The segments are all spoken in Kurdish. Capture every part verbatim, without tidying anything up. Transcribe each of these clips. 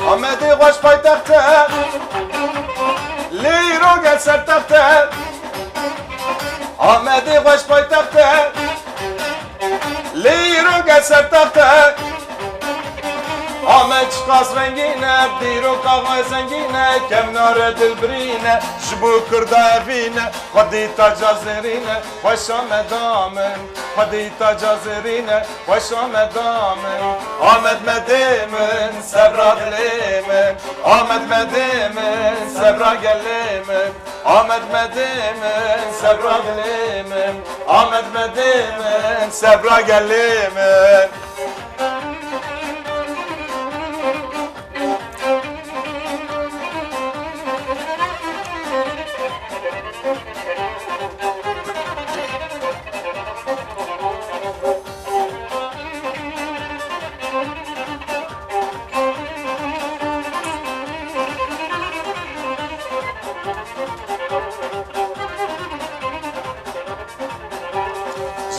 Amedê xweş paytext e, lê îro gel sertext e. Amedê xweş paytext e, lê îro gel sertext e. Amed çiqas rengîn e, dîroka xwe zengîn e, kevnare dilbirîn e, ji bo Kurda evîn e, xwedî taca zêrîn e, xweşa me da min, xwedî taca zêrîn e, xweşa me da min. Amed medê min, sebra dilê min, Amed medê min, sebra gelê min. Amed medê min, sebra dilê min. Amed medê min, sebra gelê min.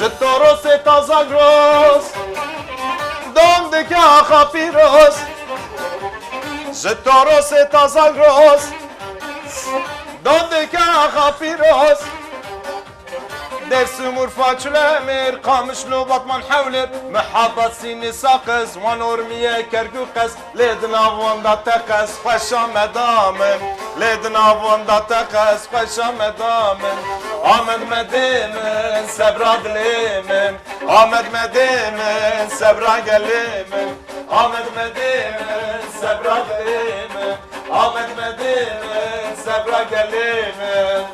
Ji Torosê ta Zagros, dom dike axa pîroz. Ji Torosê ta Zagros, dom dike axa pîroz. Dêrsim, Urfa, Çulemêr, Qamişlo, Batman, Hewlêr, Mihabad, Sînê, Saqiz, Wan, Ormiye, Kergû, Qez, lê di nav wan de teqez, xweşa me da min, lê di nav wan de teqez, xweşa me da min. Amed medê min, sebra dilê min, Amed medê min, sebra gelê min, Amed medê min, sebra dilê min, Amed medê min, sebra gelê min.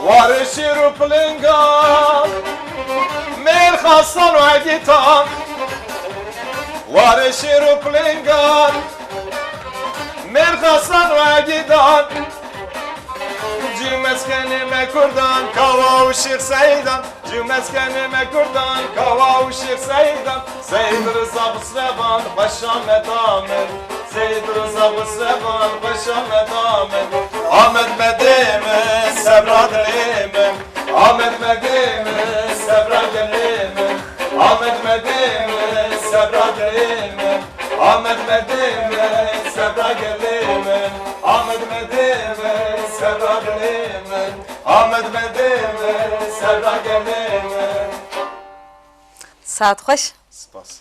Warê şêr û pilingan, mêr xasan û egîtan. Warê şêr û pilingan, mêr xasan û egîtan. Cî meskenê me kurdan, Kawa û Şêx Seydan. Cî meskenê me kurdan, Kawa û Şêx Seydan. Seyid Riza Xusrevan, xweşa me da min. Seyid Riza Xusrevan, xweşa me da min. Amed medê min, sebra dilê min. Amed medê min, sebra gelê min. Amed medê min, sebra dilê min. Amed medê min, sebra gelê min. Amed medê min, sebra dilê min. Amed medê min, sebra gelê min. Saet xweş. Spas.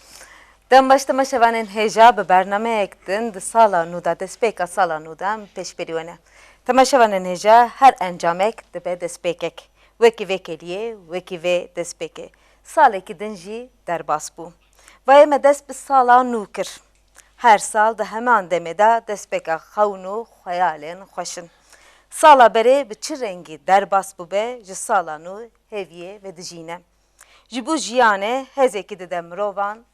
Dem baş temaşevanên hêja, bi bernameyek din di sala nû de, destpêka sala nû de em pêşberî we ne. Temaşevanên hêja, her encamek dibe destpêkek. Wekî vê kêliyê, wekî vê destpêkê. Salekî din jî derbas bû. Vayê me dest bi sala nû kir. Her sal di heman demê de destpêka xewn û xeyalên xweş in. Sala berê bi çi rengî derbas bûbe, ji sala nû hêviyê vedijîne. Ji bo jiyanê hezekî dide mirovan,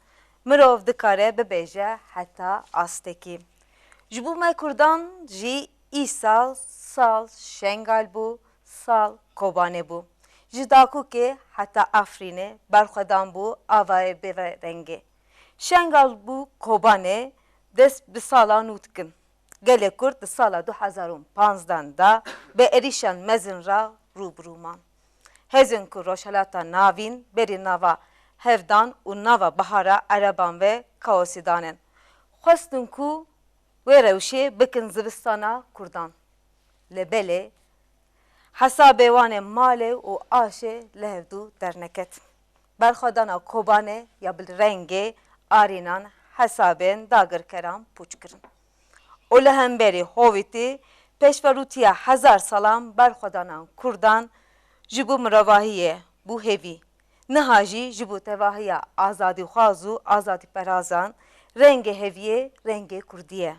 mirov dikare bibêje heta astekî. Ji bo me kurdan jî îsal sal Şengal bû, sal Kobanê bû. Ji Dakûkê heta Efrînê berxwedan bû avayê bêverengê. Şengal û Kobanê dest bi sala nû dikin. Gelê Kurd di sala du hezar û panzdeh de bi êrîşan mezin re rû bi rû man. Hêzên ku Rojhilata Navîn berî nava hevdan û nava bihara Ereban ve kaosî danên, xwestin ku wê rewşê bikin zivistana Kurdan. Lê belê, hesabê wan ê malê û aşê li hevdû derneket. Berxwedana Kobanê ya bi rengê arînan hesabên dagirkeran pûç kirin. Û li hemberî hovîtî pêşverûtiya hezar salan berxwedanan kurdan ji bo mirovahiyê bû hêvî. Niha jî ji bo tevahiya azadîxwaz û azadîperazan rengê hêviyê rengê kurdî ye.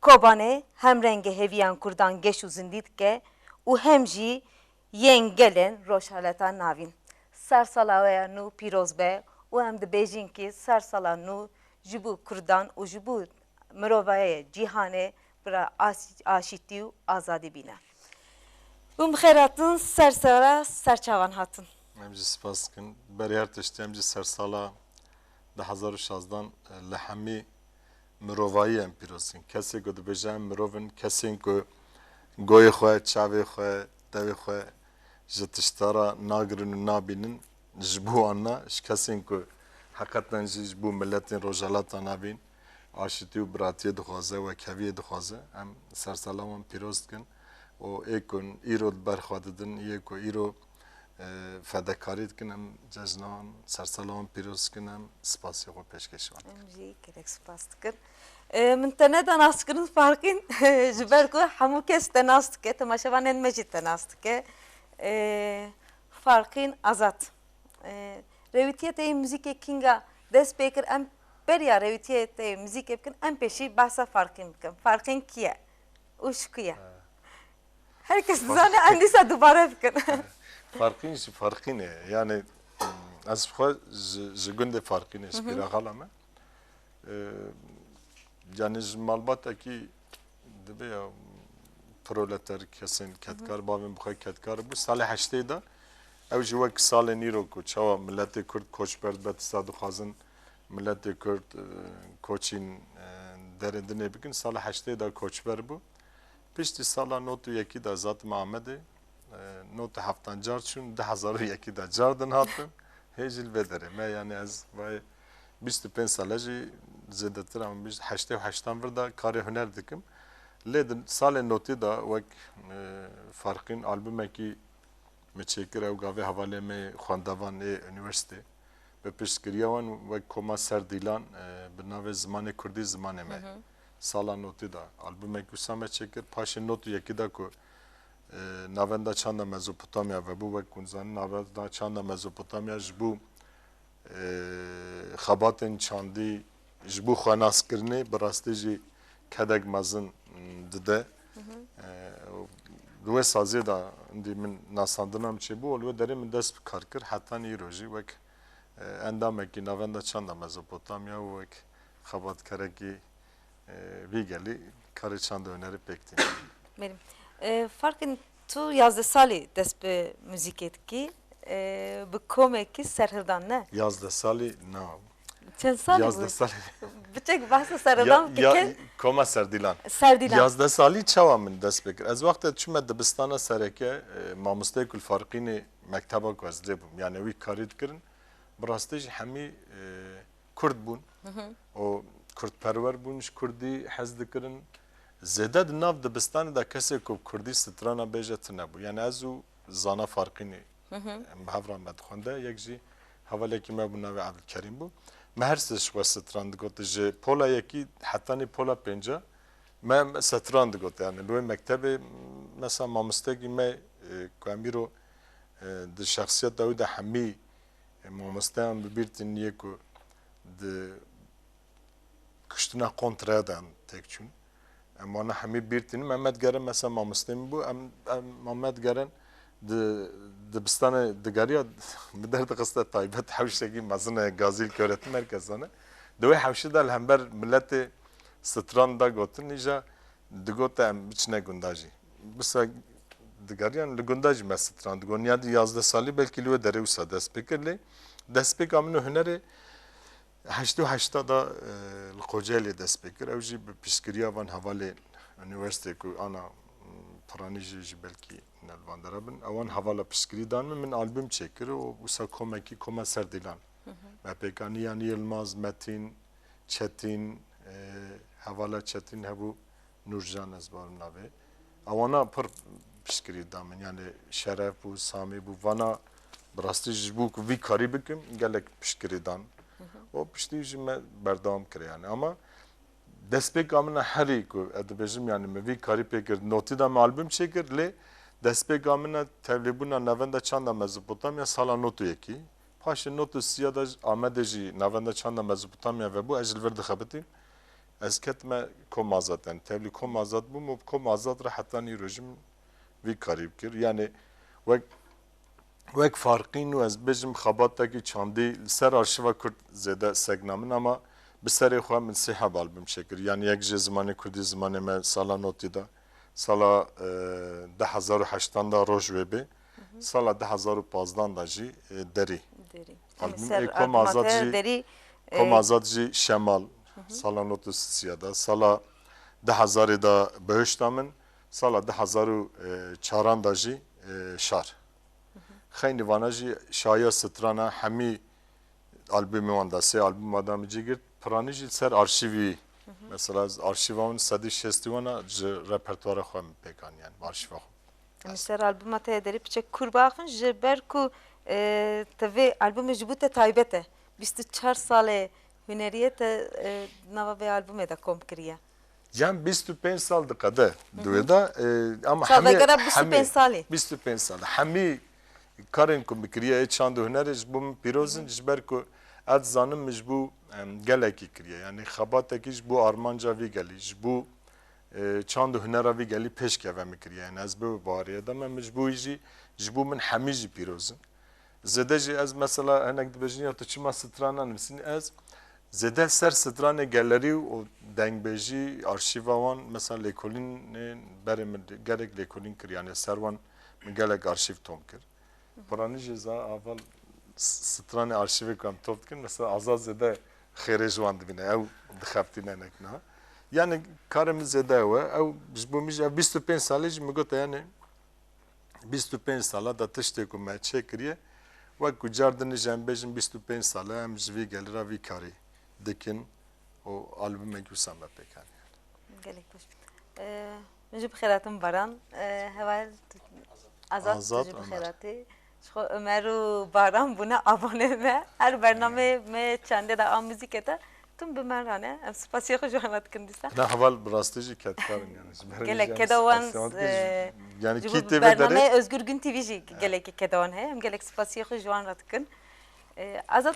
Kobanê hem rengê hêviyan kurdan geş û zindî dike û hem jî yên gelên Rojhilata Navîn. Sersala we ya nû pîroz be û em dibêjin kî sersala nû ji bo kurdan û ji bo mirovayê cîhanê bira as-, aşîtî û azadî bîne. Hûn bi xêr hatin, sersala serçavan hatin. Em jî spas dikin. Berî her tiştî em jî sersala du hezar û şazdan li hemî mirovayî em pîroz dikin. Kesê ku dibêje em mirov in, kesên ku goyê xwe, çavê xwe, devê xwe ji tişta re nagirin û nabînin, ji bo wan ne, ji kesên ku heqeten jî ji bo miletên Rojhilata Navîn aşitî û biratiyê dixwaze, wekheviyê dixwaze, em sersala wan pîroz dikin û ê ku îro di ber xwe didin, yê ku îro e, fedekarî dikin, em cejna wan, sersala wan pîroz dikin, em spasiyê xwe pêşkêşî wan dikin. Em jî gelek spas dikin. E, min te neda nas kirin Farqîn, ji ber ku hemû kes te nas dike, temaşevanên me jî te nas dike. E, Farqîn Azad. E, rêwîtiyê te yê muzîkê kînga dest pê kir, em beriya rêwîtiyê te yê muzîkê bikin, em pêşî behsa Farqîn bikin. Farqîn kî ye? Û ji ku ye? E, Her kes dizane, em dîsa dubare bikin. Farqîn jî Farqîn e. Yani, ez xwe ji, ji gundê Farqînê, ji Pîraxala me. Ee, yani ji malbatekî dibe ya proleter kesên kedkar, bavên bi xwe kedkar bû. Salê heştê de ew jî wek salên îro ku çawa miletê Kurd koçber dibe, tisa dixwazin miletê Kurd, e, koçîn, e, derê dinê bikin. Sala heştê de koçber bû. Piştî sala nod û yekî de ez hatim Amedê. E, nod û heftan car çûn, du hezar û yekî de car din hatim. Hê jî li vê derê me, yani ez vay bîst û pênc sale jî zêdetir em bîst, heştê û heştan vir de karê huner dikim. Lê di salê notî de wek, e, Farqîn albumekî min çêkir, ew gavê hevalê me xwendevan ê unîversîtê. Bi piştgiriya wan wek koma Ser Dîlan, e, bi navê Zimanê Kurdî zimanê me. Sala notî de albumek wisa me çêkir. Paşê not û yekî de ku, e, Navenda Çanda Mezopotamya vebû, wek hûn zanin, Navenda Çanda Mezopotamya ji bo, e, xebatên çandî, ji bo xwenaskirinê bi rastî jî kedek mezin, m, dide. E, û li wê saziyê de hindî min nasandina min çêbû û li wê derê min dest bi kar kir. Hetanî îro jî wek, e, endamekî Navenda Çanda Mezopotamya û wek xebatkarekî, e, vî gelî karê çanda hunerê pêk tînim. Berî. E, Farqîn, tu yazdeh salî dest bi muzîkê dikî, e, bi komekî serhildan ne? Yazdeh salî, na. Çend salî bû? Yazdeh salî. Biçek behsa serhildan Ya, ya, bikin. Koma Serdîlan. Serdîlan. Yazdeh salî çawa min dest pê kir? Ez wextê çûme dibistana sereke, e, mamosteyê ku li Farqînê mekteba ku ez lê bûm. Yani wî karî dikirin. Bi rastî jî hemî, e, Kurd bûn û kurdperwer bûn, ji Kurdî hez dikirin. Zêde di nav dibistanê de kesê ku bi Kurdî strana bêje tune bû. Yani ez û Zana Farqînî em bi hev re me dixwende. Yek jî hevalekî me bû, navê Evdilkerîm bû. Me her sê ji xwe stran digot. Ji pola yekî hetanî pola pênca me stran digot. Yani li wê mektebê mesela mamostekî me, e, ku em îro, e, di şexsiyeta wî de hemî, e, mamosteyan bi bîr tînin yê ku di kuştina kontraya de em têk çûn. Em wana hemî bîr tînin. Mehmet Geren mesela mamostê min bû. Em, em Mehmet Geren di, dibistanê digeriya bi derdixiste taybet hewşekî mezin e, Gazî Ilköğretim merkezane. Di wê hewşê de li hember miletê stran da gotin, îja digote em biçine gunda jî. Wisa digeriyan li gunda jî me stran digot. Niyadî yazdeh salî belkî li wê derê wisa dest pê kir lê destpêka min û hunerê heştê û heşta da, e, li Kocaelê dest pê kir. Ew jî bi piştgiriya van hevalên unîversîtê ku ana, m, piranî jî, jî belkî ne li van dera bin. Ewan hevala piştgirî dan min, min albûm çêkir û wisa komekî koma Serdîlan. Me pêk anî, yanî Yilmaz, Metîn, Çetîn, e, hevala Çetîn hebû, Nûrcan ez barim navê. Ewana pir piştgirî da min. Yani Şeref bû, Samî bû. Vana Bi rastî ji bo ku vî karî bikim, gelek piştgirêdan. Û piştî jî me berdewam kir yani. Ama destpêka min a herî ku ez dibêjim yani min vî karî pê kir, notî de me album çêkir, lê destpêka min a tevlîbûna Navenda Çanda Mezopotamya sala notî û yekî. Paşê notî û sîya de Amedê jî Navenda Çanda Mezopotamya vebû, ez jî li vir dixebitîm. Ez ketime Kom Azad, yani tevlî Kom Azad bûm û Kom Azad re heta nîro jî min vî karî bikir. Yani wek Wek Farqîn û ez bêjim xebatekî çandî li ser arşîva Kurd zêde segna min, ama bi serê xwe min sê heb album çêkir. Yani yek jê zimanê Kurdî, zimanê me sala notî de, sala, e, du hezar û heştan de Roj Wê Bê, sala du hezar û pazdan de jî, e, Derî. Derî. Album, Ser e, Kom albuma Azad te jî, Derî, Kom e, Azad jî Şemal, sala notî û sisiya de, sala du hezarê de Behişta Min, sala du hezar û çaran de jî, e, Şar. Xeynî vana jî şahiya strana hemî albumê wan de, sê albuma de min cî girt. Piranî jî li ser arşîvî, mesela ez arşîva wan sedî şêstî wan a ji repertuara xwe min pêk anî, yani arşîva xwe. Em ser albuma te Derî piçek kûr biaxivin, ji ber ku, e, te vê albumê ji bo te taybet e. Bîst û çar salê huneriyê te, e, nava vê albumê de kom kiriye. Yan bîst û pênc sal diqede di wê de, e, ama Çav hemî, vegera bîst û pênc hemî, salî. Bîst û pênc sal. Hemî karên ku min kiriye ê çand û hunerê ji bo min pîroz in, ji ber ku ez dizanim min ji bo, em, gelekî kiriye. Yani xebatekî ji bo armanca vî gelî, ji bo, e, çand û hunera vî gelî pêşkeve min kiriye. Yani ez bi wê baweriyê de me, min ji bo wî jî, ji bo min hemî jî pîroz in. Zêde jî ez mesela hinek dibêjin ya tu çima strana nivîsîn, ez zêde ser stranê gelerî û dengbêjî, arşîva wan, mesela lêkolînê berê min gelek lêkolîn kir, yani ser wan min gelek arşîv tom kir. Piranî jî za aval s-, stranê arşîvê ku em top dikin, mesela Azad zêde xêrê ji wan dibîne, ew dixebitîne hinek niha. Yani karê min zêde ew e, ew ji bo min jî ev bîst û pênc salî jî min gote yani, bîst û pênc sala de tiştê ku me çêkiriye, wek ku car din jî em bêjin bîst û pênc sal e em ji vî gelî re vî karî dikin û albumekî wisa me pêk anî. Gelek baş. Ee, min jî bi xêr hatin Baran. Ee, heval tu, Azad, tu Azad jî bi xêr Ömer. Hatî. Ji xwe Ömer û Baran bûne avanê me. Her bernameyê me çandê de a muzîkê de Tim bi me re ne, em spasiya xwe ji wan re dikin dîsa. Na heval bi rastî jî kedkar in yani. Ji ber Gelek jî em keda wan, spasiya wan dikin. E, yani ji kî bo tê vê derê bernameyê Özgür Gün T V jî gelekî keda wan heye. Em gelek spasiya xwe ji wan re dikin. E, Azad,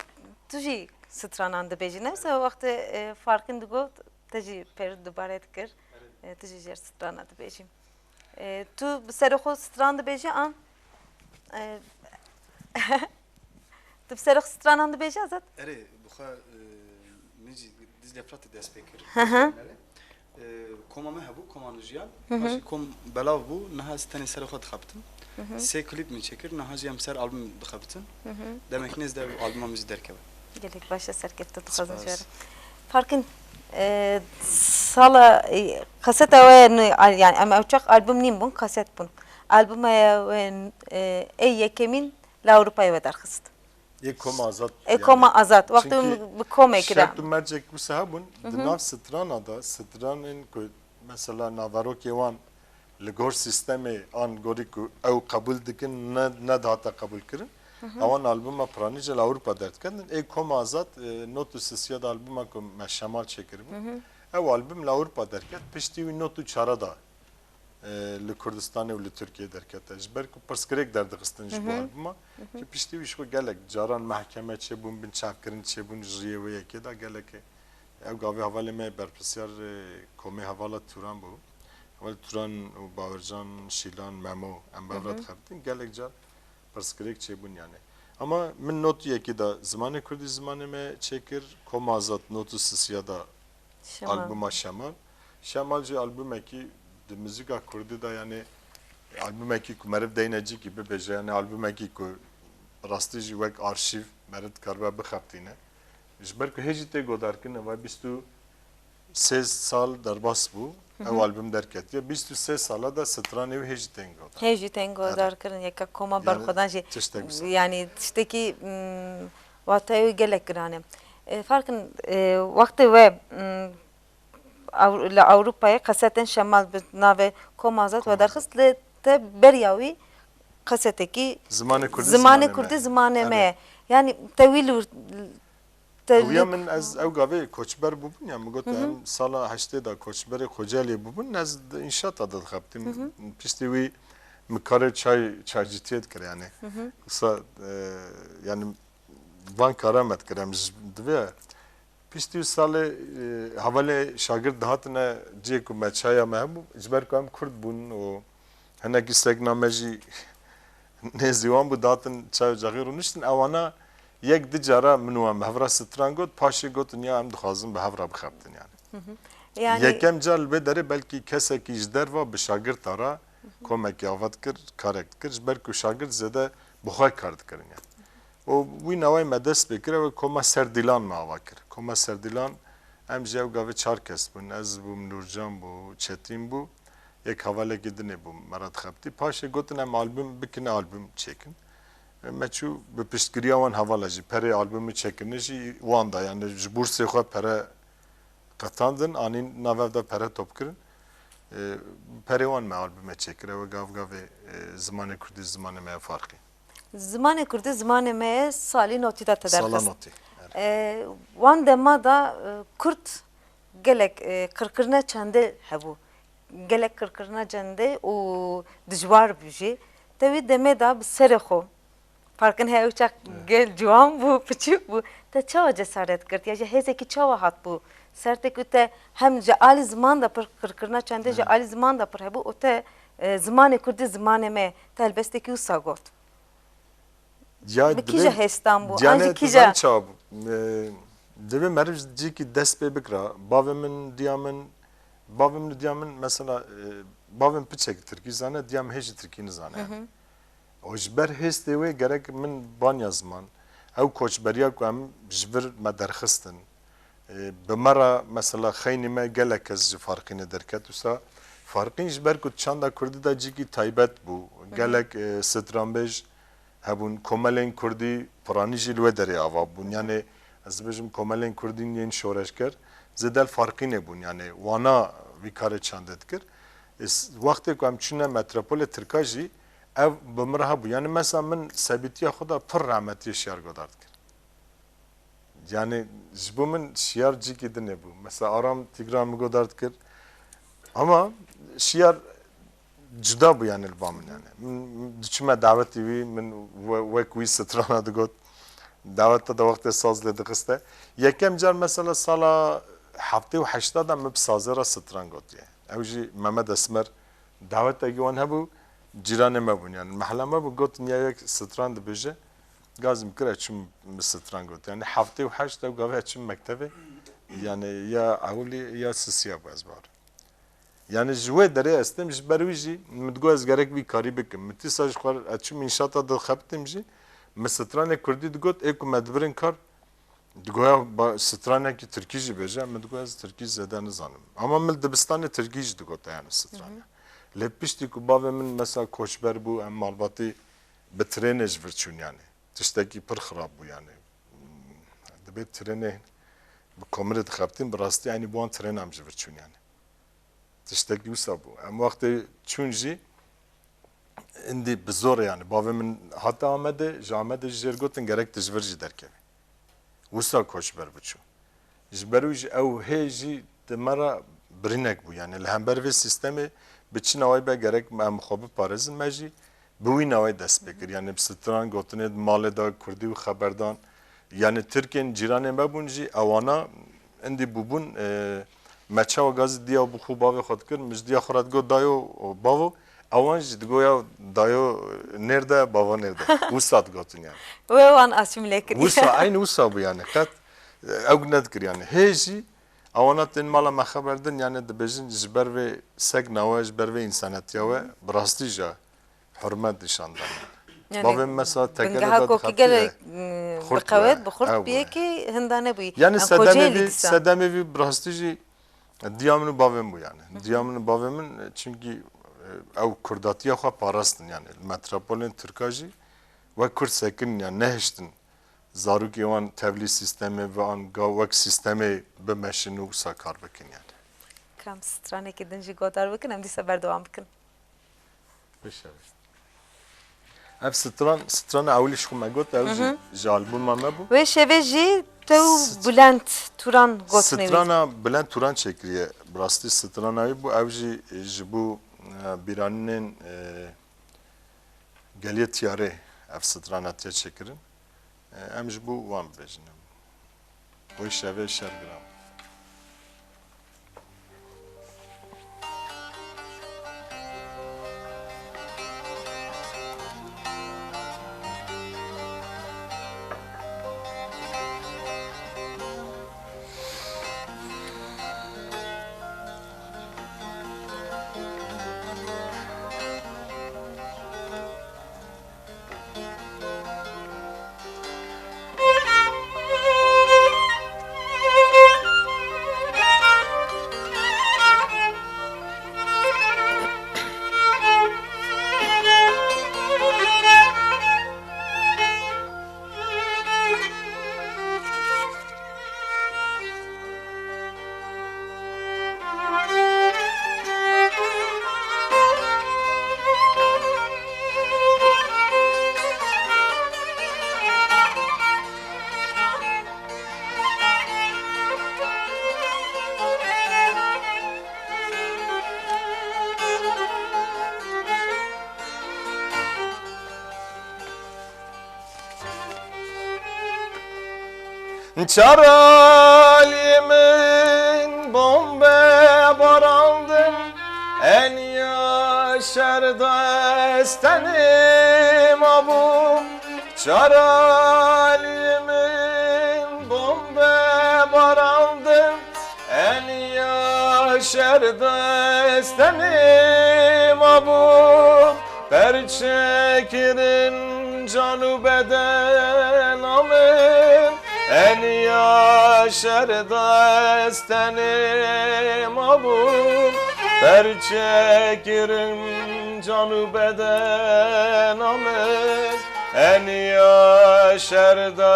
tu jî stranan dibêjî. Ne wisa wextê, e, Farqîn digot, te jî pêr dubare dikir. E, tu jî jêr strana dibêjî. E, tu bi serê xwe stran dibêjî an? E, Tu bi serê xwe stranan dibêjî, Azad? Erê, bi xwe, e, min jî Dîcle Firatê dest pê kir. Hı hı. E, koma me hebû, koma Nujiyan. Hı hı. Paşê kom belav bû, niha ez tenê serê xwe dixebitim. Hı hı. Sê klîp min çêkir, niha jî em ser album dixebitin. Hı hı. Demek nêz de albuma min jî derkeve. Gelek baş e, serkeftin dixwazim ji we re. Spas. Farqîn, e, sala, e, kaseta we, yani em ew çax album nîn bûn, kaset bûn. Albuma we, e, ê yekemîn li Ewropayê we derxist. Ê Koma Azad, Ê yani, Koma Azad. Wextê çünkü bi komê kira. Şert û mercek wisa hebûn, Hı hı. di nav strana de, stranên ku mesela naverokê wan li gor sîstemê an gorî ku ew qebûl dikin, ne, nedihate qebûlkirin, Hı hı. ewan albuma Piranî jî li Ewropa derdiketin. Ê Koma Azad, e, not û sisiya de albuma ku me Şemal çêkiribû. Hı hı. Ew album li Ewropa derket, piştî wî not û çara de e, li Kurdistanê û li Tirkiyê derkete. Ji ber ku pirsgirêk derdixistin ji bo Hı hı. albuma, Hı hı. ki piştî wî ji xwe gelek caran mehkeme çêbûn, binçavkirin çêbûn ji riyê wê yekê de gelekê. Ew gavê hevalê me berpirsyar, e, komê hevala Turan bû. Heval Turan û Bawercan, Şîlan, Memo, em bi hev Hı re hı. dixebitin. Gelek car pirsgirêk çêbûn yani. Ama min not yekî de zimanê kurdî zimanê me çêkir, Koma Azad not û sisiya de Şemal. Albuma Şemal. Şemal jî albumekî di muzîka kurdî de, yani albumekî ku meriv deyne cîkî bibêje, yani albumekî ku rastî jî wek arşîv meriv dikaribe bixebitîne. Ji ber ku hê jî tê godarkirin, ev bîst û sê sal derbas bû, Hı hı. ew album derketiye. Bîst û sê sala de stranê wî hê jî tên godar. Hê jî tên godar kirin, yeka koma Yani berxwedan jî. tiştek wisa. Yani tiştekî, mm, wateyê wî gelek giran e. E, Farqîn, e, wextê we, mm, Ew-, li Ewropayê qesetên Şemal bi navê Koma Azad we Koma Azad. derxist, lê te beriya wî Qesetekî Zimanê Kurdî zimanê zimanê Kurdî me. zimanê me Erê. ye. Yani te wî li te Ewiya li- min ez ew gavê koçber bûbûn ya, min got em sala heştê de koçberê Kocaeli'ye bûbûn, ez di înşata de dixebitîm. Piştî wî min karê çay, çaycîtiyê dikir yani. Wisa, e, yani van kara me dikir em ji divê. Piştî wî salê, e, hevalê şagirt dihatine cihê ku me çaya me hebû, ji ber ku em Kurd bûn û hinekî sekna me jî nêzî wan bû, dihatin çay ocaxê rûniştin. Ewana yek di cara min û wan bi hev re stran got, paşê gotin ya em dixwazin bi hev re bixebitin yani. Yani Yekem car li vê derê belkî kesekî ji derva bi şagirta re komekî ava dikir, karek dikir. Ji ber ku şagirt zêde bi xwe kar dikirin yani. Û wî neway me dest pê kir, ew ê koma Serdîlan me ava kir. Koma Serdîlan, em jî ew gavê çar kes bûn. Ez bûm, Nûrcan bû, Çetîn bû. Yek hevalekî din ê bû, me re dixebitî. Paşê gotin em albûm bikin, albûm çêkin. E, me çû bi piştgiriya wan hevala jî, perê albûmê çêkirinê jî wan da. Yani ji bûrsê xwe pere qetandin, anîn nav ev de pere top kirin. E, perê wan me albûme çêkir. Ew gav gavê, e, zimanê Kurdî zimanê me ye farqî. Zimanê Kurdî zimanê me ye salî notî de te Sala derxist. Notî. E, wan dema da, e, Kurd gelek, e, qirkirine çendê hebû. Gelek qirkirine çendê û dijwar bû jî. Te wî demê da bi serê xwe. Farqin he ew çax gel ciwan bû, piçûk bû. Te çawa cesaret girt? Ya ji hêzekî çawa hat bû? Ser te ku te hem ji alî ziman de pir qirkirina çendê ji alî ziman de pir hebû û te, e, zimanê Kurdî zimanê me ye. Te helbestekî wisa got. Ya Bi kîja hêstan bû? An yani ji tu kîja? Zanî çawa bû? E, divê meriv ji cîkî dest pê bikira. Bavê min, diya min, bavê min û diya min mesela, e, bavê min piçek tirkî zane, diya min hê jî tirkî nizane. Û ji ber hêstê wê gerek min banya ziman. Ew koçberiya ku em ji vir me derxistin. E, bi me re mesela xeynî me gelek kes ji Farqînê derket. Wisa Farqîn ji ber ku di çanda Kurdî de cîkî taybet bû. Gelek, e, stranbêj hebûn. Komelên Kurdî piranî jî li wê derê ava bûn. Yani ez dibêjim komelên Kurdî yên şoreşger zêde li Farqînê bûn. Yani wana vî karê çandê dikir. E, s-, wextê ku em çûne metropolê Tirka jî ev bi min re hebû. Yani mesela min sebîtiya xwe de pir rehmetiyê Şiyar Godar dikir. Yani ji bo min Şiyar cîkî din ê bû. Mesela Aram Tîgran min godar dikir. Ama Şiyar cuda bû yani li ba min yani. Min diçûme dawetî wî, min we-, wek wî strana digot. Daweta de wextê saz lê dixiste. Yekem car mesela sala heftê û heşta de min bi sazê re stran gotiye. Ew jî Mehmet Esmer dawetekî wan hebû, cîranê me bûn yani. Mehla me bû, gotin ya yek stran dibêje. Gazim kir, ez çûm bi stran got. Yani heftê û heşt ew gavê ez çûm mektevê. Yani ya ewilî ya sisiya bû ez bar. Yani ji wê derê ez têm, ji ber wî jî min digot ez gerek vî karî bikim. Min tîsa ji xwe ez çûm înşata dixebitîm jî. Min stranê kurdî digot, ê ku me dibirin kar, digoya ba-, stranekî tirkî jî bêje, min digot ez tirkî zêde nizanim. Ama min dibistanê tirkî jî digot yani strane. Lê piştî ku bavê min mesela koçber bû, em malbatî bi trênê ji vir çûn yani. Tiştekî pir xirab bû yani. Dibê trênê bi komirê dixebitîn, bi rastî eynî bi wan trênan ji vir çûn yani. Tiştekî wisa bû. Em wextê çûn jî, îndî bi zor yani. Bavê min hate Amedê, ji Amedê jî jêr gotin gerek tu ji vir jî derkevî. Wisa koçber biçû. Ji ber wî jî ew hê jî di me re birînek bû. Yani li hember vê sîstemê bi çi neway be gerek em xwe biparêzin, me jî bi wî neway dest pê kir. Yani bi stran gotinê di malê de kurdî û xeberdan. Yani Tirkên cîranê me bûn jî ewana îndî bûbûn, e, me çawa gazî diya bi xwe bavê xwe dikir, min ji diya xwe re digot dayo, bavo, ewan jî digot ya dayo nêrde, bava nêrde. Wisa digotin yani. Wê wan asîmle kiriye. Wisa, eynî wisa bû yani. Qet, e, ew nedikir yani. Hê jî ewana tên mala me xeber din yani dibêjin ji ber vê sekna we, ji ber vê însanetiya we bi rastî jî hurmet nîşan dan. Yani Bavê min mesela tekele bingeha de kokî dixebitî, gelek, e, mm, xurt bi qewet, bû, bi xurt ew bû. biyekî hindane bûyî. Yani Em sedemê Kocaeli vî, dîsa. Sedemê vî bi rastî jî diya min û bavê min bû yani. Diya min û bavê min, e, çimkî, e, ew kurdatiya xwe parastin yani. Li metropolên Tirka jî wek kurd sekin yani nehiştin. Zarokê wan tevlî sîstemê ve an ga wek sîstemê bimeşin û wisa kar bikin yani. Kam stranekî din jî godar bikin, em dîsa berdewam bikin. Bişevê. Ev stran, strana ewilî ji xwe me got, ew jî Hı hı. ji albûma me bû. Wê şevê jî te û St- Bülent Turan gotinê wî. Strana Bülent Turan çêkiriye. Bi rastî strana wî bû, ew jî ji bo, e, bîranînên, e, Geliyê Tiyarê ev strana tiye çêkirin. E, em ji bo wan bibêjin. Wê şevê şer giran. Çar alî min bombe barandin, en ya şer de ez tenê mabûm. Çar alî min bombe barandin, en ya şer de ez tenê mabûm. Perçe kirin can û bedena min, en ya şer de ez tenê mabûm. Perçe kirin can û bedena min, en ya şer de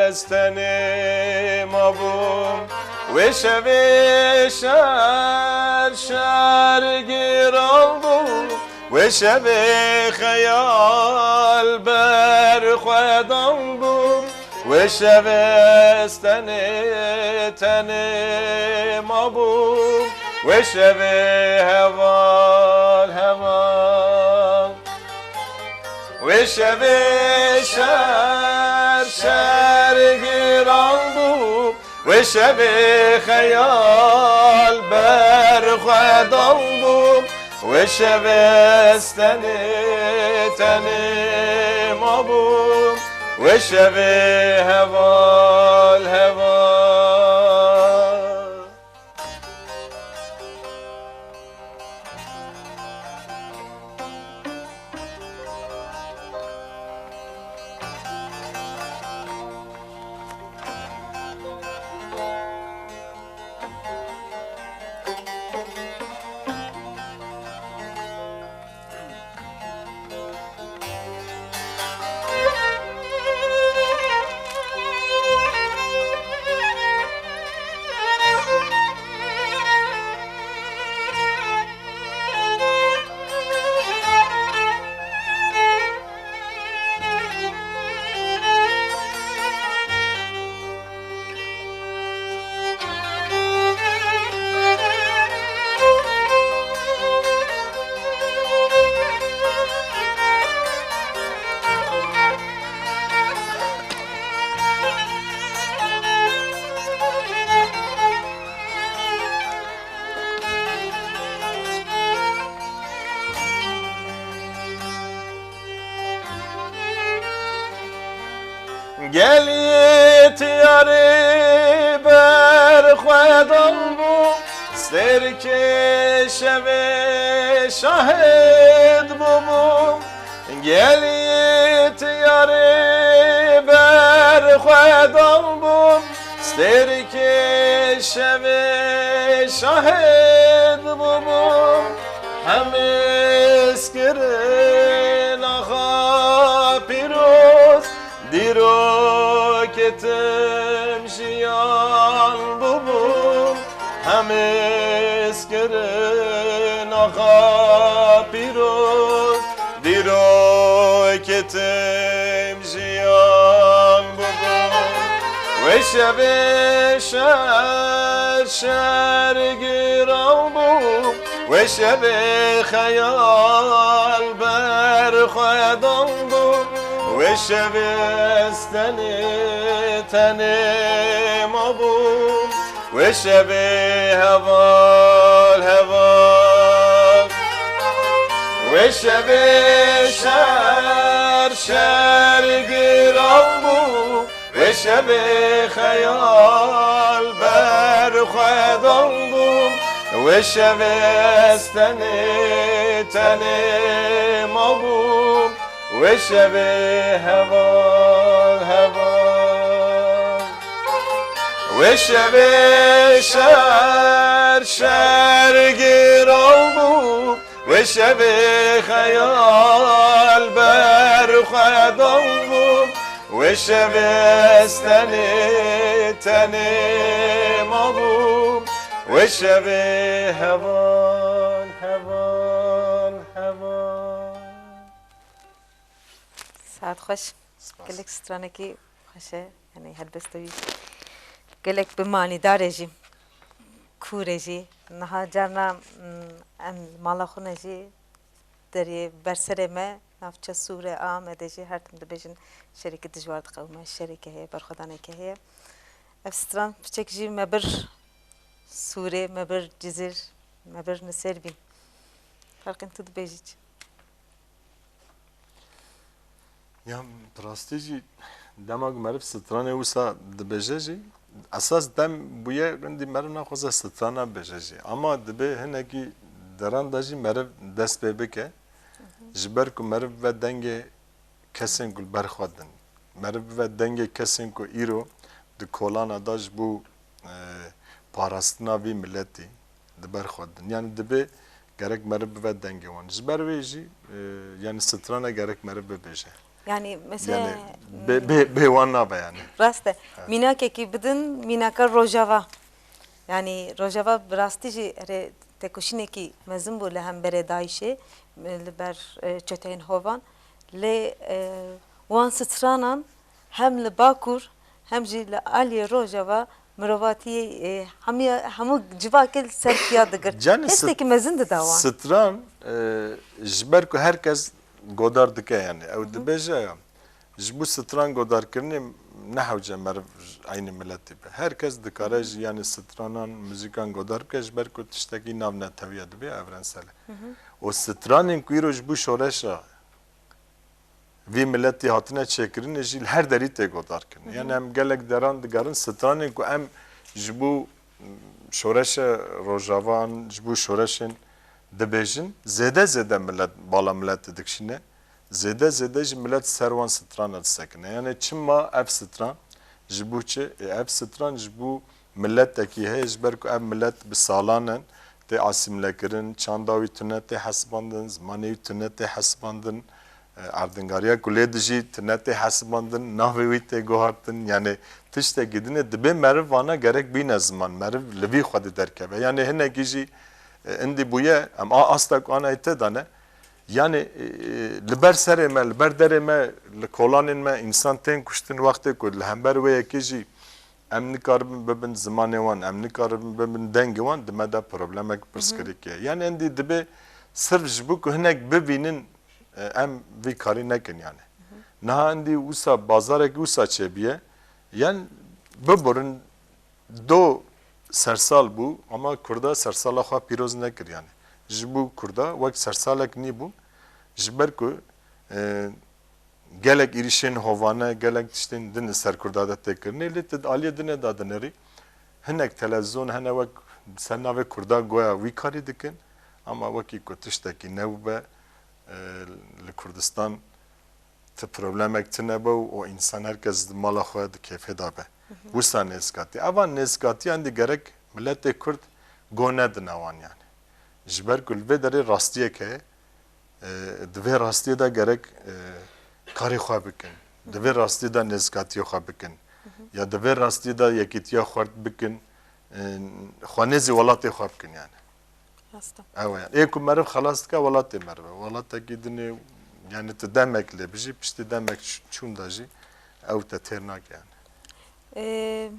ez tenê mabûm. Wê şevê şer, şer giran bû. Wê şevê xeyal ber xwe dan bûm. Wê şevê ez tenê, tenê mabûm. Wê şevê heval, heval. Wê şevê şer, şer giran bû. Wê şevê xeyal ber xwe dan bû. Wê şevê ez tenê, tenê mabûm. Wê şevê heval, heval. Geliyê tiyarê ber xwe dan bû, stêrkê şevê şahid bûbû. Geliyê tiyarê ber xwe dan bû, stêrkê şevê şahid bûbû. Hemiz kirin axa pîroz, dîrokê tim jiyan bûbû. Hemiz kirin axa pîroz, dîrokê Şevê şer, şer giran bû, wê şevê xeyal ber xwe dan bû, wê şevê ez tenê, tenê mabûm, wê şevê heval, heval, wê şevê şer, şer giran bû. Wê şevê xeyal ber xwe dan bûm, wê şevê ez tenê, tenê mabûm, wê şevê heval, heval. Wê şevê şer, şer giran bû, Wê şevê xeyal ber xwe dan bûm, wê şevê ez tenê, tenê mabûm, wê şevê heval, heval, heval. Saet xweş. Spas. Gelek stranekî xweş e, yanî helbesta wî gelek bi manîdar e jî. Kûr e jî. Niha carna, mm, em li mala xwe ne jî derê ber serê me, navçe Sûrê Amedê jî her tim dibêjin şereke dijwar diqewime, şereke heye, berxwedaneke heye. Ev stran piçek jî me bir Sûrê, me bir Cizîr, me bir Nisêrbîn. Ferqên tu dibêjî çi? Ya, bi rastî jî dema ku meriv stranê wisa dibêje jî, esas dem bûye rindî meriv naxwaze strana bêje jî. Ama dibê hinekî deran de jî meriv dest pê bike. Ji ber ku meriv ve dengê kesên ku li ber xwe din. Meriv ve dengê kesên ku îro di kolana de ji bo, e, parastina vî miletî di ber xwe din. Yanî dibê gerek meriv bibe dengê wan. Ji ber wê jî, e, yanî strana gerek meriv bibêje. Yanî mesela, yanî bê, bê, bê wan nabe yanî. Rast e. Evet. Mînakekî bidin, mînaka Rojava. Yanî Rojava bi rastî jî erê tekoşînekî mezin bû li hemberê DAIŞê, li ber, e, çeteyên Hovan. Lê, e, wan stranan hem li Bakur hem jî li aliyê Rojava mirovatiyê, e, hemiya, hemû civakê li ser piya digir. Canê Hestekî mezin dida wan. Stran, e, ji ber ku her kes godar dike, yani ew dibêje ya, ji bo stran godarkirinê ne hewce meriv ji eynî miletî be. Her kes dikare ji, yani stranan, muzîkan godar bike, ji ber ku tiştekî navnetewiye dibe, evrensel e. Û stranên ku îro ji bo şoreşa vî miletî hatine çêkirinê jî li her derî tê godarkirin. Yani em gelek deran digerin stranên ku em ji bo şoreşa Rojavan, ji bo şoreşên dibêjin, zêde zêde milet, bala miletê dikişîne, zêde zêde jî milet ser wan strana disekine. Yani çima ev stran? Ji bo çi? Ê, ev stran ji bo miletekî heye, ji ber ku ev milet bi salan in tê asîmlekirin, çanda wî tune tê hesibandin, zimanê wî tune tê hesibandin, e, erdingariya ku lê dijî tune tê hesibandin, navê wî tê guhartin. Yani tiştekî dinê dibê meriv vana gerek bîne ziman, meriv li vî xwedî derkeve. Yani hinekî jî, e, indî bûye, em a asta ku anayê te dane, yani, e, e, li ber serê me, li ber derê me, li kolanên me însan tên kuştin, wextê ku li hember wê yekê jî em nikaribin bibin zimanê wan, em nikaribin bibin dengê wan, di me de problemek, pirsgirêk e. Yani endî dibê sirf ji bo ku hinek bibînin, e, em vî karî nekin yani. Niha endî wisa bazarek wisa çêbiye, yan biburin do sersal bû, ama Kurda sersala xwe pîroz nekir yani. Ji bo Kurda wek sersalek nîbû, ji ber ku, e, gelek êrîşên hovane, gelek tiştên din li ser Kurda de tê kirinê, lê tu di aliyê dinê de dinêrî. Hinek televîzyon hene wek ser navê Kurda goya wî karî dikin, ama wekî ku tiştekî nebûbe, e, li Kurdistan ti problemek tune be û, û însan her kes di mala xwe di kêfê de be. Wisa nêzîkatî. Eva nêzîkatiyan dî gerek miletê Kurd go nedine wan yani. Ji ber ku li vê derê rastiyek heye, e, di vê rastiyê de gerek, e, karê xwe bikin. Di vê rastiyê de nêzîkatiyê xwe bikin. Ya di vê rastiyê de yekîtiya xurt bikin, e, xwe nêzî welatê xwe bikin yani. Rast e. Ew e yani. Ê ku meriv xelas dike, welatê meriv e. Welatekî dinê, yani tu demek lê bijî, piştî demek ç-, çûn de jî ew te têr nake yani. E,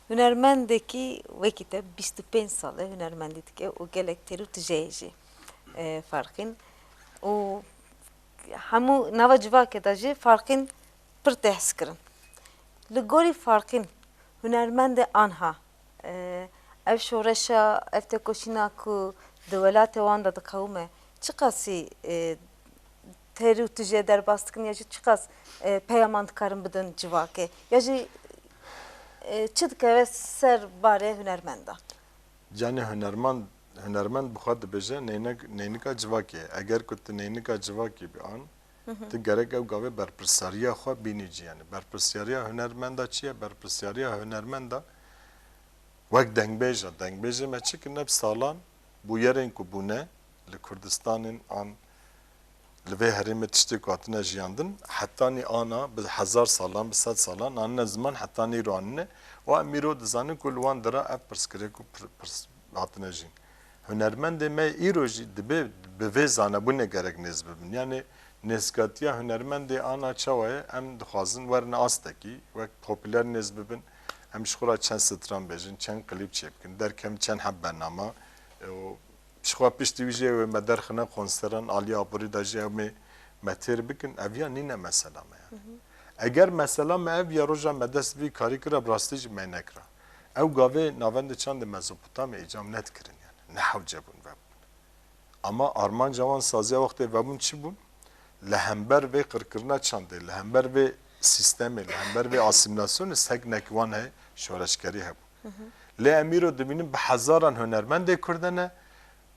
hunermendekî wekî te bîst û pênc sal e hunermendî dike û gelek têr û tijeyê jî, e, ferqîn û hemû nava civakê de jî ferqîn pir tê hezkirin. Li gorî ferqîn hunermendê anha, e, ev şoreşa, ev têkoşîna ku di welatê wan de diqewime, çiqasî, e, têr û tijê derbas dikin ya jî çiqas, e, peyaman dikarin bidin civakê? Ya jî, e, çi dikeve ser barê hunermendan? Canê hunermend, hunermend bi xwe dibêje neynek-, neynika civakê ye. Eger ku tu neynika civakê bian, Hı hı. tu gerek ew gavê berpirsiyariya xwe bînî cî. Yani berpirsiyariya hunermenda çi ye? Berpirsiyariya hunermenda wek dengbêja. Dengbêjê me çi kirine bi salan bûyerên ku bûne li Kurdistanên an li vê herêmê tiştê ku hatine jiyandin, hetanî ana bi hezar salan, bi sed salan anine ziman, hetanî îro anine. Û em îro dizanin ku li wan dira ev pirsgirêk û pir-, pirs hatine jîn. Hunermendê me îro jî dibe bi vê zanebûnê gerek nêz bibin. Yani nêzgatiya hunermendê ana çawa ye? Em dixwazin werin astekî, wek popüler nêz bibin. Em ji xwe re çend stran bêjin, çend klîp çêbikin, derkevin çend heb bernama. E, û Ji xwe piştî wî jî ew ê me derxine konseran, alî aborî de jî ew ê me têr bikin, ev ya nîne mesela me yani. Hı hı. Eger mesela me ev ya roja me dest vî karî kira, bi rastî jî me nekira. Ew gavê navendê çandê Mezopotamya îcam nedikirin yani. Ne hewce bûn vebûn. Ama armanca wan saziya wextê vebûn çi bûn? Li hember vê qirkirina çandê, li hember vê sîstemê, li hember vê asîmîlasyonê seknek wan heye, şoreşgerî hebû. Hı hı. Lê em îro dibînin bi hezaran hunermendê Kurd hene,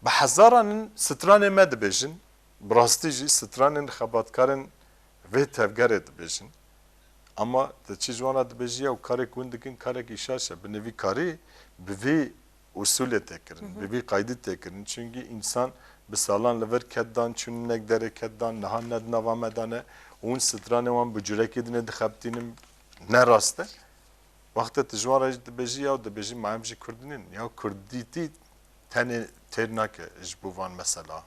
bi hezaran in stranê me dibêjin, bi rastî jî stranên xebatkarên vê tevgerê dibêjin. Ama tu çi ji wan re dibêjî, ew karê ku hûn dikin karekî şaş e. Binê vî karî bi vî usulê tê kirin, Hı hı. bi vî qaydî tê kirin. Çunkî însan bi salan li vir ket dan, çûn hinek derê ket dan, niha ne di nava me de ne. Û hûn stranê wan bi curekê dinê dixebitînin, ne rast e. Wextê tu ji wan re jî dibêjî, ya dibêjî ma em jî Kurd nin. Ya Kurdîtî tenê têr nake ji bo van mesela.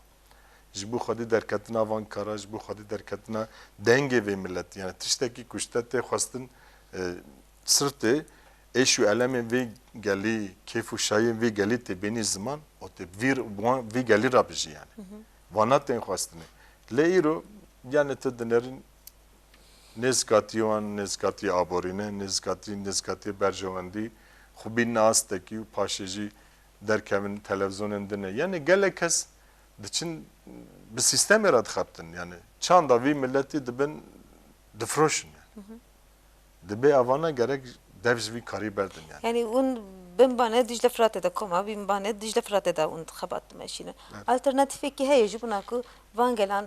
Ji bo xwedî derketina van kara, ji bo xwedî derketina dengê vê miletî. Yani tiştekî ku ji te tê xwestin, e, sirtê êş û elemên vê gelî, kêf û şahiyên vê gelî tê bênî ziman, û tê vî, wan, vî gelî re bijî yani. Hı hı. Vana tên xwestinê. Lê îro yani tu dinêrin nêzkatî wan, nêzkatî aborîne, nêzkatî, nêzkatî berjewendî, xwe bînine astekî û paşê jî derkevin televîzyonên din e. Yani gelek kes diçin bi sîstemê re dixebtin. Yani çanda vî miletî dibin difroşin yani. Hı hı. Dibê evana gerek dev ji vî karî berdin yani. Yani hûn binbanê Dicle Firatê de koma, binbanê Dicle Firatê de hûn xebat dimeşînin. Evet. Alternatîfekî heye ji bona ku van gelan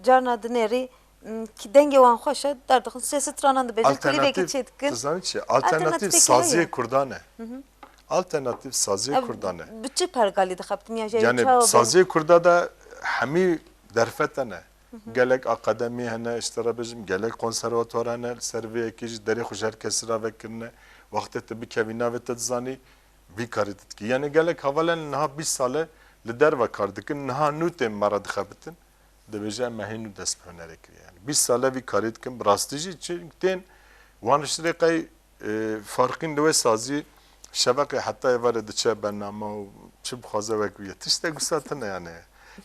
carna dinêrî, m, ki dengê wan xweş e, derdixin sê stranan dibêjin, klîbekî Alternatîf, çêdikin. Tu zanî çi? Alternatîf Alternatîfekî saziyê heye. Kurdan e. Hı hı. Alternatîf saziyê Ev Kurdan e. Bi çi pergalî dixebtin ya jî Yani çawa bên? Saziyê Kurda de hemî derfet hene. Hı hı. Gelek akademî hene, ji te re bêjim, gelek konservatuar hene, li ser vê yekê jî derê xwe ji her kesî re vekirine. Wextê tu bikevî navê te dizanî, vî karî tu dikî. Yani gelek heval hene niha bîst sal e li derve kar dikin, niha nû tên me re dixebitin. Dibêje em me hê nû dest bi hunerê kiriye. Yani bîst sal e vî karî dikin, bi rastî jî çi tên wan ji rê qey, e, farqîn li wê sazî şeveqê heta êvarê diçe bername û çi bixwaze wek wî ye. Tiştek wisa tune yani.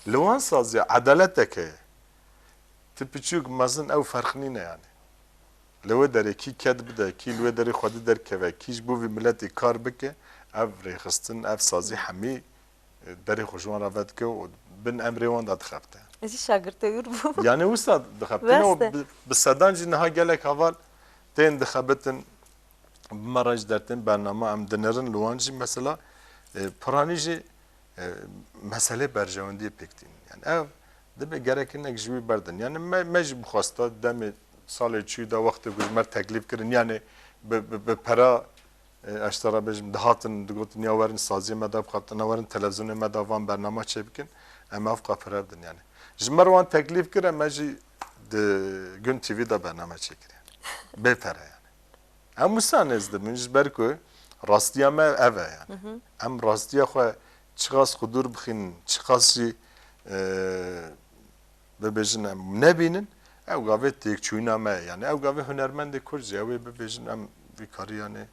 Li wan sazî edaletek heye. Ti piçûk mezin ew ferq nîne yani. Li wê derê kî ked bide, kî li wê derê xwedî derkeve, kî ji bo vî miletî kar bike, ev rêxistin, ev sazî hemî, e, derê xwe ji wan re vedike û bin emrê wan de dixebite. Ez jî şagirtê wir bûm. Yani wisa dixebitine û Rast e. bi, bi sedan jî niha gelek heval tên dixebitin, bi me re jî dertên bername em dinêrin li wan jî mesela, e, piranî jî, e, meselê berjewendiyê pêk tînin. Yani ev dibe gerek hinek ji wî berdin. Yani me, me jî bixwesta demê salê çûyî de wextê ku ji me re teklîf kirin, yani bi, bi, bi pera, e, ez ji te re bêjim, dihatin, digotin ya werin saziyê me de bixebitine, werin televîzyonê me de van bernama çêbikin, em ev qapire bidin yani. Ji me re wan teklîf kir, em me jî di Gün T V de bername çêkir yani. Bê pere yani. Em wisa nêz dibin, ji ber ku rastiya me ev e yani. Hı hı. Em rastiya xwe çiqas xwe dûr bixînin, çiqas jî, e, bibêjin em nebînin, ew gavê têkçûyîna me ye. Yani ew gavê hunermendê Kurd jî ew ê bibêjin em Vî karî yani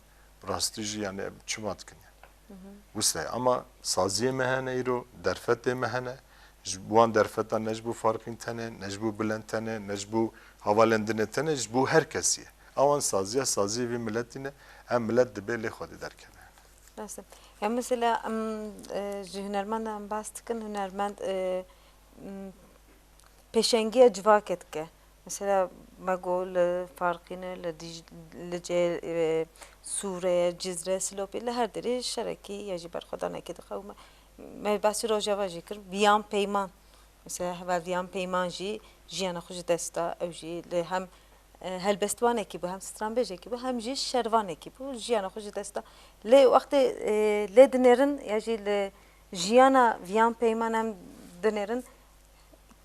rastî jî yani em çima dikin yani. Wisa ye. Ama saziyê me hene îro, derfetê me hene. Ji wan derfetan ne ji bo Farqîn tenê, ne ji bo Bilend tenê, ne ji bo hevalên din ê tenê, ji bo her kesî ye. Ewan saziya, saziyê vî miletî ne. Em milet dibê lê xwedî derkeve. Rast e. Ya mesela em, e, ji hunermendan em behs dikin, hunermend, e, m, pêşengiya civakê dike. Mesela me got li Farqîne, li Dîc-, li cê, e, Sûreye, Cizre, Silopî, li her derê şerekî ya jî berxwedanekî dixe û me, me behsî Rojava jî kir. Viyan Peyman. Mesela heva Viyan Peyman jî jiyana xwe ji dest da. Ew jî li hem, e, helbestvanekî bû, hem stranbêjekî bû, hem jî şervanekî bû. Jiyana xwe ji dest da. Lê wextê, e, lê dinêrin ya jî li jiyana Viyan Peyman em dinêrin,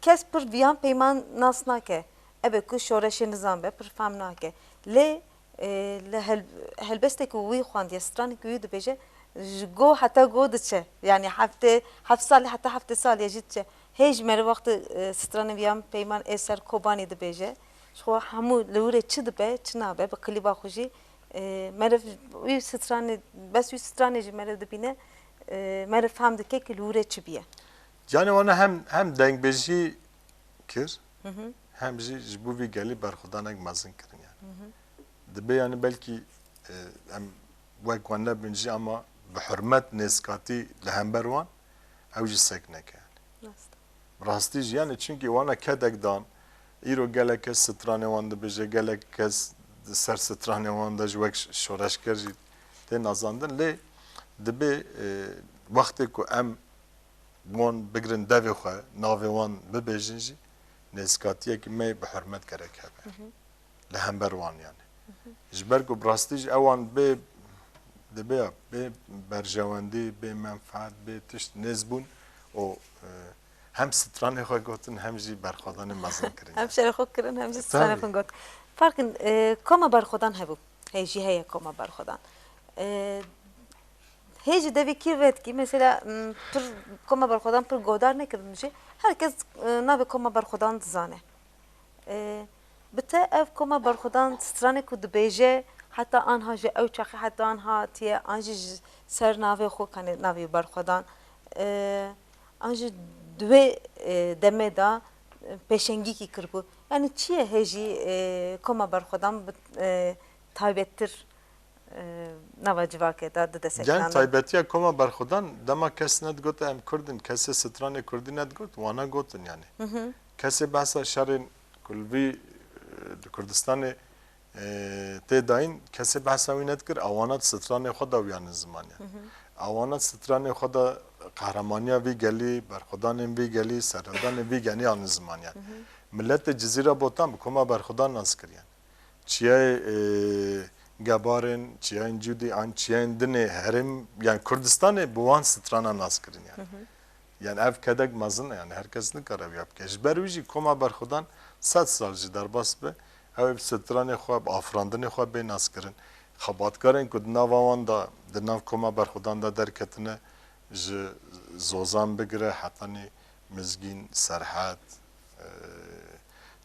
kes pir Viyan Peyman nas nake. Ebe ku şoreşê nizan be, pir fehm nake. Lê, e, li hel-, helbestê ku wî xwendiye, stranê ku wî dibêje, ji go heta go diçe. Yani heftê, heft salî heta heftê salî jî diçe. Hê ji meriv wextê, e, stranê Viyan Peyman ê ser Kobanî dibêje. Ji xwe hemû li wir ê çi dibe, çi nabe, bi klîba xwe jî, e, meriv wî stranê, bes wî stranê jî meriv dibîne, e, meriv fehm dike ku li wir ê çi bîye. Canê wana hem, hem dengbêjî kir, hem jî ji bo vî gelî berxwedanek mezin kirin yani. Dibe yani belkî, e, em wek wan nebin jî ama bi hurmet nêzkatî li hember wan ew jî sek neke yani. Rast. Rastî jî yani çunkî wana kedek dan, îro gelek kes stranê wan dibêje, gelek kes di ser stranê wan de ji wek ş-, şoreşger jî tê nazandin. Lê dibe, e, wextê ku em wan bigirin devê xwe, navê wan bibêjin jî, nêzkatiyekî me bi hurmet gerek hebe. Li hember wan yani. Ji ber ku bi rastî jî ewan bê, dibe ya, bê berjewendî, bê menfaet, bê tişt nêz bûn û, e, hem stranê xwe gotin, hem jî berxwedanê mezin kirin. Hem şerê xwe kirin, hem jî stranê xwe got. Farqin, e, koma berxwedan hebû. Hê jî heye koma berxwedan. E, Hê ji devê kî vedikî, mesela, m, pir koma berxwedan pir godar nekirin jî. Her kes, e, navê koma berxwedan dizane. E, bi te ev koma berxwedan stranê ku dibêje, heta anha ji ew çaxê heta anha hatiye, an jî ji ser navê xwe, kanê navê berxwedan, e, an jî di wê, e, demê de, e, pêşengîkî kiribû. Yani çi ye hê jî, e, koma berxwedan bi, e, taybettir e, nava civakê de dide seknandin. Gen taybetiya koma berxwedan, dema kes nedigot em Kurd in, kesê stranê Kurdî nedigot, wana gotin yani. Kesê behsa şerên ku li vî, e, di Kurdistanê, e, tê dayîn, kesê behsa wî nedikir, ewana di stranê xwe de wî anin ziman yani. Ewana di stranê xwe de qehramaniya vî gelî, berxwedanên vî gelî, serhildanên vî gelî anin ziman yani. Miletê Cizîra Botan bi koma berxwedan nas kir yani. Çiyayê, e, Gebarên, çiyayên Cûdî an çiyayên din ê herêm, yani Kurdistanê bi wan strana nas kirin yani. Yani ev kedek mezin e, yani her kes nikare wiya bike. Ji ber wî jî koma berxwedan sed sal jî derbas be, ew ê bi stranê xwe, bi afirandinê xwe bê naskirin. Xebatkarên ku di nava wan de, di nav koma berxwedan de derketine, ji Zozan bigire hetanî Mizgîn, Serhed, e,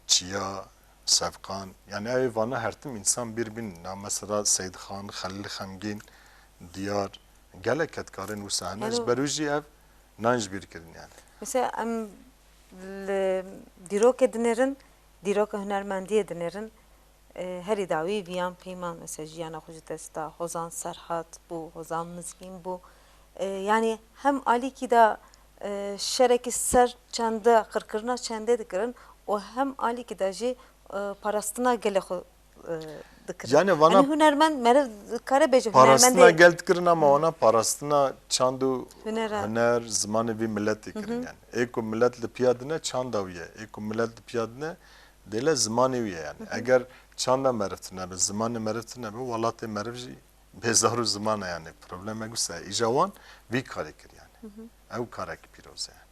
Çiya, Sevqan. Yani ew ê vana her tim însan bîr bînin. Na mesela Seydxan, Xelîl Xemgîn, Diyar, gelek kedkarên wisa hene. Ji ber wî jî ev nayên ji bîr kirin yani. Mesela em li dîrokê dinêrin, dîroka hunermendiyê dinêrin. E, herî dawî Viyan Peyman, mesela jiyana xwe ji dest da, Hozan Serhat bû, Hozan Mizgîn bû. E, yanî hem alîkî de, e, şerekî ser çende, qirkirina çendê dikirin û hem alîkî de jî, e, parastina gelê xwe, e, dikirin. Yani vana yani hunermend, meriv kare bêje parastina hunermendê gel dikirin ama wana parastina çand û huner, zimanê vî miletê kirin yani. Ê ku milet li piya dine çanda wî ye. Ê ku milet li piya dine dêle zimanê wî ye yani. Eger çanda meriv tune be, zimanê meriv tune be, welatê meriv jî bêzar û ziman e yani. Problemek wisa ye. Îja wan vî karê kir yani. Ew karekî pîroz e yani.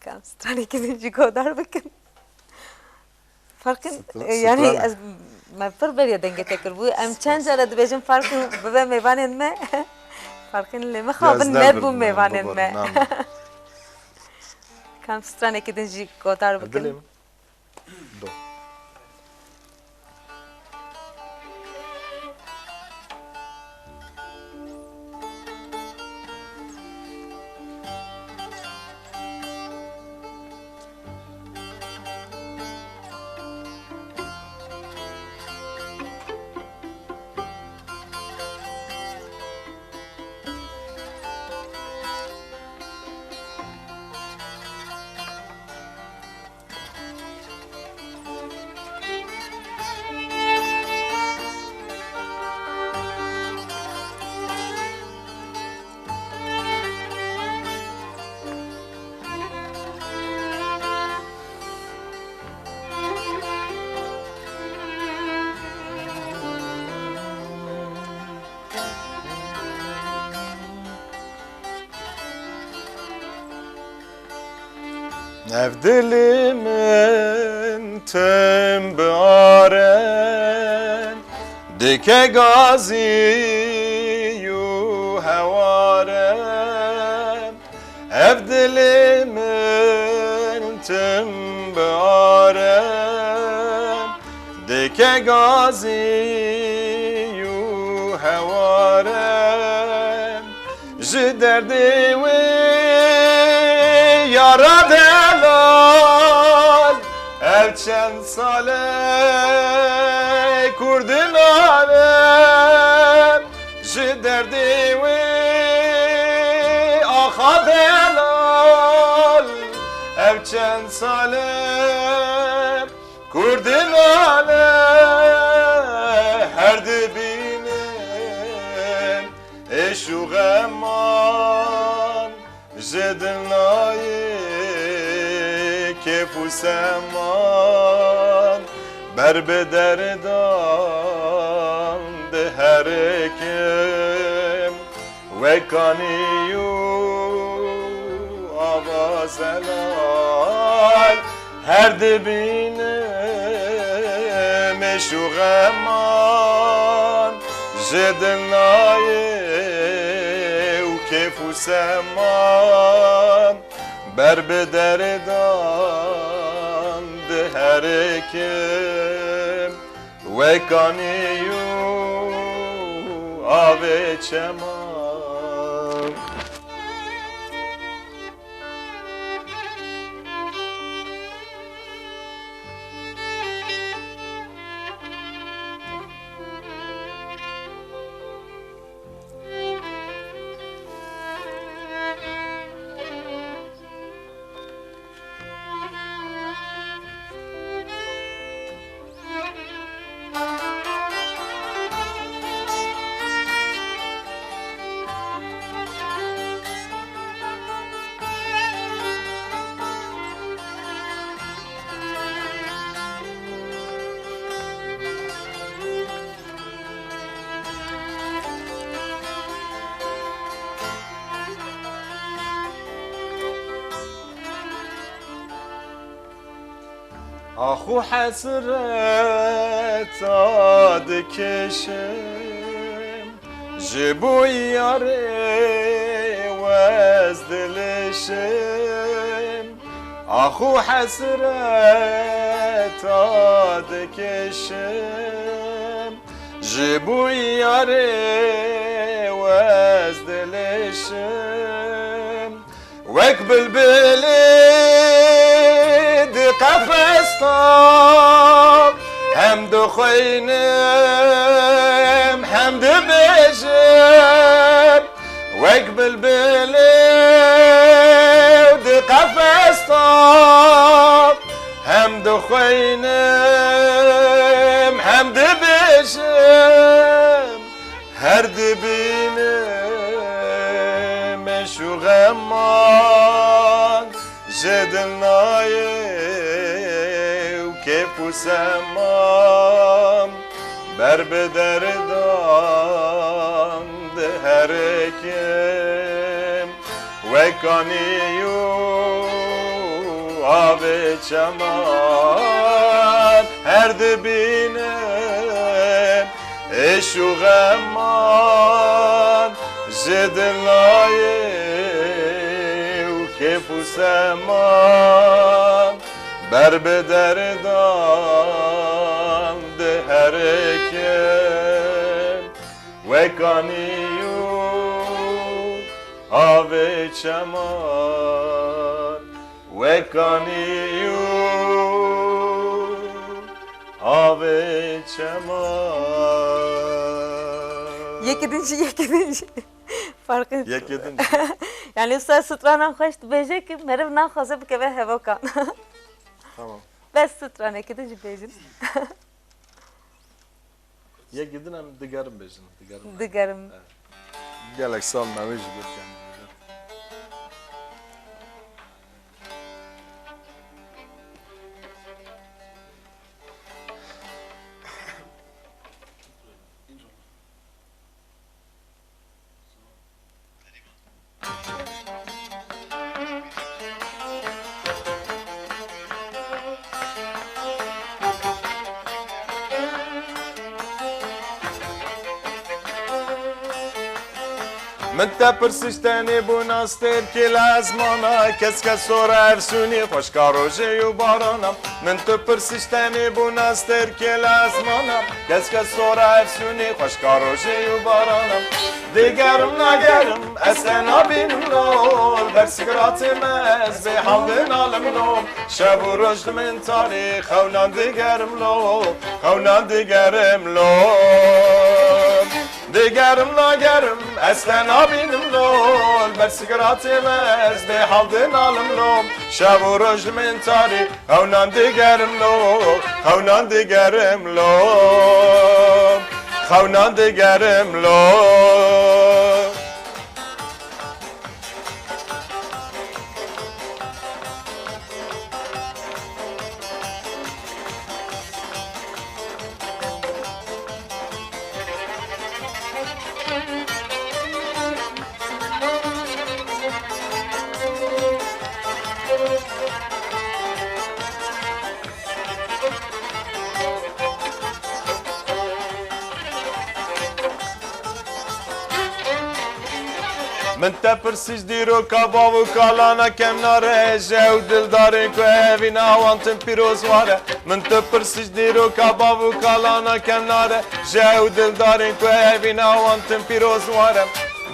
Kam stranekî din jî godar bikin. Farqin, Stra-, e, yani stranê. Ez, me pir beriya dengê te kir bû. Em çend cara dibêjin Farqin bibe mêvanên me. Farqin lê mixabin nebû mêvanên me. Kam stranekî din jî godar bikin. Dilê min. Do. Ev dilê min tim bi are dike gazî û heware. Ev dilê min tim bi are dike gazî û heware. Ji derdê wê yara delal, ev çend sal e kurdinane. Ji derdê wê axa delal, ev çend sal e kurdinane. Her dibînim êş û xeman, ji dil nayê kêf û seman. Ber bi derdan diherikim, wek kanî û ava zelal. Her dibînim êş û xeman, ji dil nayê û kêf û seman. Ber bi derdan diherikim, wek kanî û avê çeman. Ax û hesreta dikişim, ji bo yarê wez dilişim. Ax û hesreta dikişim, ji bo yarê wez dilişim. Wek bilbilê di qefes de, hem dixweynim, hem dibêjim. Wek bilbilê di qefes de, hem dixweynim, hem dibêjim. Her dibînim êş û xeman, ji dil nayê û kêf û seman. Ber bi derdan diherikim, wek kanî û avê çeman. Her dibînim êş û xeman, ji dil nayê û kêf û seman. Ber bi derdan diherikim, wek kanî û avê çeman. Wek kanî û avê çeman. Yekê din jî, yekê din jî. Farqê Yekê din jî. Yani, usta stranan xweş dibêje ki meriv naxwaze bikeve hevokan. Tamam. Bes stranekê din jî bêjin. Yek gidin em digerin bêjin. Digerin. Digerin. Evet. Gelek sal newê jî gotiyan. Min te pirsiş tenê bûna stêrkê li ezmana, kes kes sora efsûnî xweşka rojê û barana. Min tu pirsiş tenê bûna stêrkê li ezmana, kes kes sora efsûnî xweşka rojê û barana. Digerim nagerim ez te nabînim lol, ber sigiratê me ez bê hal dinalim lol. Şev û roj li min tarî, xewnan digerim lol, xewnan digerim lol. Digerim nagerim ez te nabînim lol, ber sigiratê me ez bê hal dinalim lol. Şev û roj li min tarî, xewnan digerim lol, xewnan digerim lol, xewnan digerim lol. Min te pirsî ji dîroka bav û kalana kemnare, ji ew dildarên ku evîna wan tim pîroz ware. Min tu pirsî ji dîroka bav û kalana kemnare, ji ew dildarên ku evîna wan tim pîroz ware.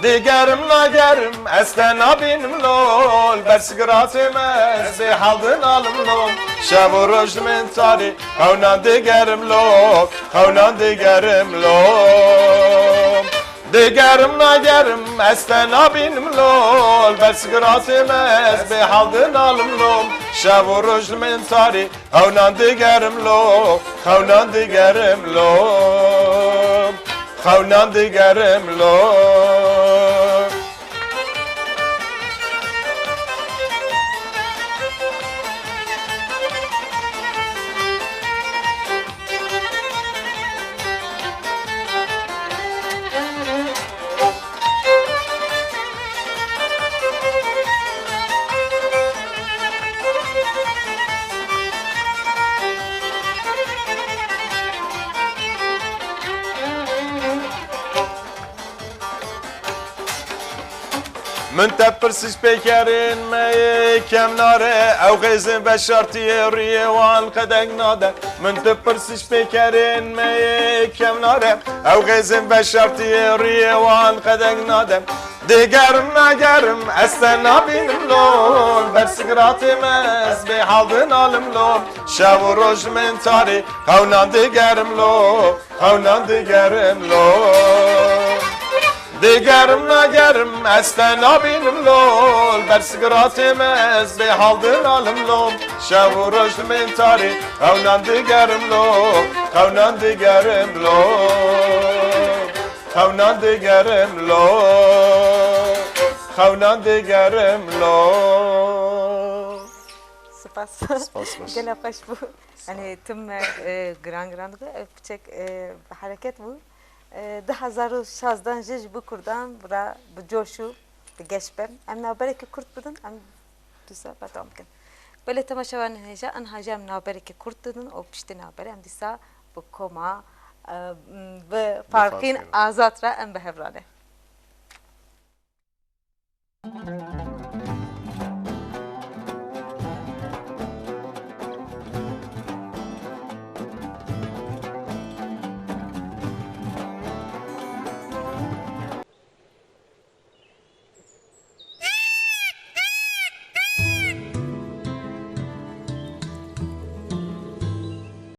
Digerim nagerim ez te nabînim lol, ber sigiratê me ez bê hal dinalim lol. Şev û roj li min tarî, xewnan digerim lol, xewnan digerim lol. Digerim nagerim ez te nabînim lol, ber sigiratê me ez bê hal dinalim lol. Şev û roj li min tarî, xewnan digerim lol, xewnan digerim lol, xewnan digerim lol. Min te pirsiş pêkerên me yê kemnare, ew xêzên veşartiyê riyê wan qedeng nade. Min tu pirsiş pêkerên me yê kemnare, ew xêzên veşartiyê riyê wan qedeng nade. Digerim nagerim ez te nabînim lol, ber sigiratê me ez bê hal dinalim lol. Şev û roj min tarî, xewnan digerim lol, xewnan digerim lol. Digerim nagerim ez te nabînim lol, ber sigiratê me ez bê hal dinalim lol. Şev û roj li min tarî, xewnan digerim lol, xewnan digerim lol, xewnan digerim lol, xewnan digerim lol. Spas. Spas, spas. Gelek xweş bû. Sağ ol. Yanî tim me, e, giran giran dike. Ev piçek, e, hereket bû. E, du hezar û şazdan jî ji bo Kurdan bira bi coş û bi geş be. Em navberekî kurt bidin, em dîsa berdewam bikin. Belê temaşevanên hêja, aniha jî em navberekî kurt didin û piştî navberê em dîsa bi koma, e, bi Farqîn Azad re em bi hev re ne.